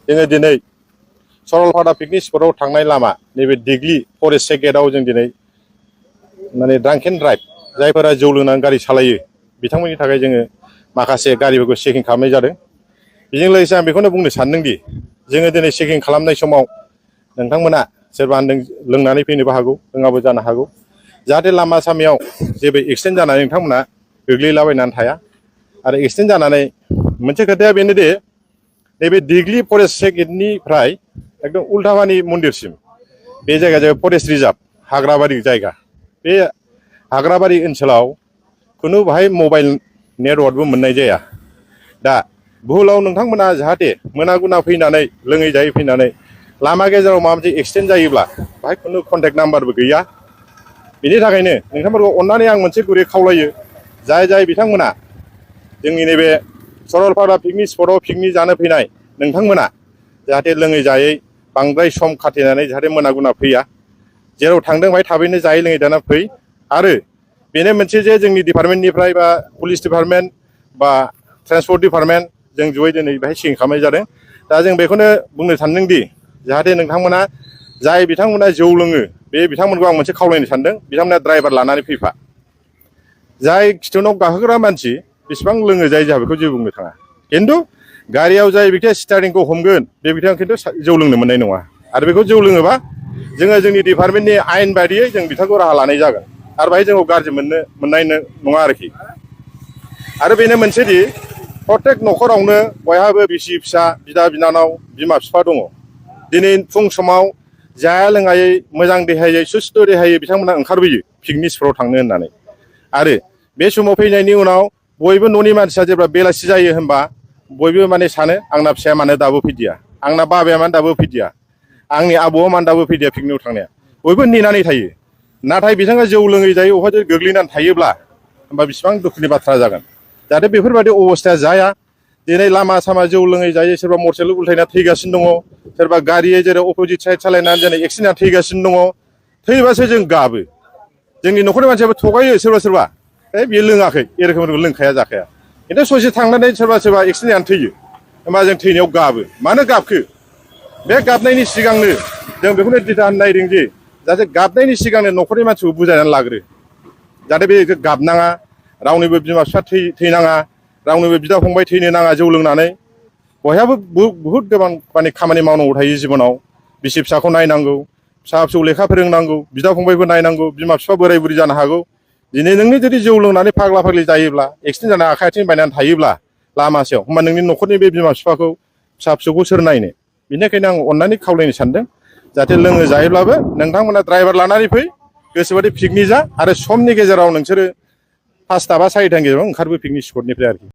जोङो दिनै सरलपारा पिकनिक स्पटआव थांनाय लामा नैबे दिग्लि फरेस्ट गेटआव जों दिनै माने ड्रांक एन्ड ड्राइभ जायफोरा जौ लोंनानै गारि सालायो बिथांमोननि थाखाय जोङो माखासे गारिफोरखौ चेकिं खालामनाय जादों। बेजों लोगोसे आं बेखौनो बुंनो सानदोंदि जोङो दिनै चेकिं खालामनाय समाव नोंथांमोना सोरबा लोंनानै फैनोबो हागौ, लोङाबो जानो हागौ। जाहाथे लामा सामायाव जेबो एक्सिडेन्ट जानानै नोंथांमोना गोग्लैलाबायनानै थाया। आरो एक्सिडेन्ट जानानै मोनसे खोथाया बेनोदि नैबे दिग्लि फरेस्ट गेटनिफ्राय एकदम उल्थाबानि मन्दिरसिम बे जायगाया जाबाय फरेस्ट रिजार्भ हाग्राबारि जायगा। बे हाग्राबारि ओनसोलाव खुनु बाहाय मबाइल नेटवर्कबो मोननाय जाया। दा भुलाव नोंथांमोना जाहाथे मोना गुना फैनानै लोङै जायै फैनानै लामा गेजेराव माबा मोनसे एक्सिडेन्ट जायोब्ला बाहाय खुनु कन्टेक्ट नाम्बारबो गैया। बेनि थाखायनो नोंथांमोनखौ अननानै आं मोनसे गुरै खावलायो, जाय बिथांमोना जोंनि नैबे सरलपारा पिकनिक स्पटआव पिकनिक जानो फैनाय नोंथांमोना जाहाथे लोङै जायै बांद्राय सम खाथेनानै जाहाथे मोना गुना फैया। जेराव थांदों बाहाय थाबैनो जायै लोङै दाना फै। आरो बेनो मोनसे जे जोंनि डिपार्टमेन्टनिफ्राय बा पुलिस डिपार्टमेन्ट बा ट्रेन्सपर्ट डिपार्टमेन्ट जों जयै दिनै बेहाय चेकिं खालामनाय जादों। दा जों बेखौनो बुंनो सानदोंदि जाहाथे नोंथांमोना जाय बिथांमोना जौ लोङो बे बिथांमोनखौ आं मोनसे खावलायनो सानदों, बिथांमोना ड्राइभार लानानै फैफा। जाय खिथुनाव गाखोग्रा मानसि बेसेबां लोङो जाय जोंहा बेखौ जेबो बुंनो थाङा, खिन्थु गारियाव जाय बिथाङा स्टार्टिंखौ हमगोन बे बिथाङा खिन्थु जौ लोंनो मोननाय नङा। आरो बेखौ जौ लोङोबा जोङो जोंनि डिपार्टमेन्टनि आयेन बायदियै जों बिथांखौ राहा लानाय जागोन। आरो बाहाय जोंखौ गाज्रि मोननाय नङा आरोखि। आरो बेनो मोनसेदि प्रत्येक न'खरावनो बयहाबो बिसि फिसा बिदा बिनानाव बिमा बिफा दङ। दिनै फुं समाव जाया लोङायै मोजां देहायै सुस्थ' देहायै बिथांमोना ओंखारबोयो पिकनिक स्पटआव थांनो होननानै। आरो बे समाव फैनायनि उनाव बयबो न'नि मानसिया जेब्ला बेलासि जायो होनबा बयबो माने सानो आंना फिसाया मानो दाबो फैदिया, आंना बाबाया मानो दाबो फैदिया, आंनि आबौआ मानो दाबो फैदिया पिकनिकआव थांनाया। बयबो नेनानै थायो। नाथाय बिथाङा जौ लोङै जायो अबेबा जुदि गोग्लैनानै थायोब्ला होमबा बेसेबां दुखुनि बाथ्रा जागोन। जाहाथे बेफोरबायदि अबस्थाया जाया। दिनै लामा सामा जौ लोङै जायै सोरबा मटरसाइकेल उल्थायना थैगासिनो दङ, सोरबा गारियै जेरै अपजिट साइड सालायनानै दिनै एक्सिडेन्ट जाना थैगासिनो दङ। थैबासो जों गाबो। जोंनि न'खरनि मानसियाबो थगायो सोरबा सोरबा, बियो लोङाखै ए रोखोम लोंखाया जाखाया। खिन्थु ससे थांनानै सोरबा एक्सिडेन्ट जानानै थैयो, होमबा जों थैनायाव गाबो। मानो गाबखो? बे गाबनायनि सिगांनो जों बेखौनो दिथा होनो नागिरदों जे जाहाथे गाबनायनि सिगांनो न'खरनि मानसिखौ बुजायनानै लाग्रो। जाहाथे बे गाबनाङा, रावनिबो बिमा बिफा थैनाङा, रावनिबो बिदा फंबाय थैनो नाङा जौ लोंनानै। बयहाबो बुहुद गोबां माने खामानि मावनांगौ थायो जिबनाव। बिसि फिसाखौ नायनांगौ, फिसा फिसौ लेखा फोरोंनांगौ, बिदा फंबायबो नायनांगौ, बिमा बिफा बोराय बुरि जानो हागौ। दिनै नोंनि जुदि जौ लोंनानै फाग्ला फाग्लि जायोब्ला एक्सिडेन्ट जानानै आखाइ आथिं बायनानै थायोब्ला लामा सायाव, होमबा नोंनि न'खरनि बे बिमा बिफाखौ फिसा फिसौखौ सोर नायनो? बेनिखायनो आं अननानै खावलायनो सानदों जाहाथे लोङो जायोब्लाबो नोंथांमोना ड्राइभार लानानै फै, गोसोबादि पिकनिक जा। आरो समनि गेजेराव नोंसोरो 5टा बा 4टानि गेजेराव ओंखारबो पिकनिक स्पटनिफ्राय आरोखि।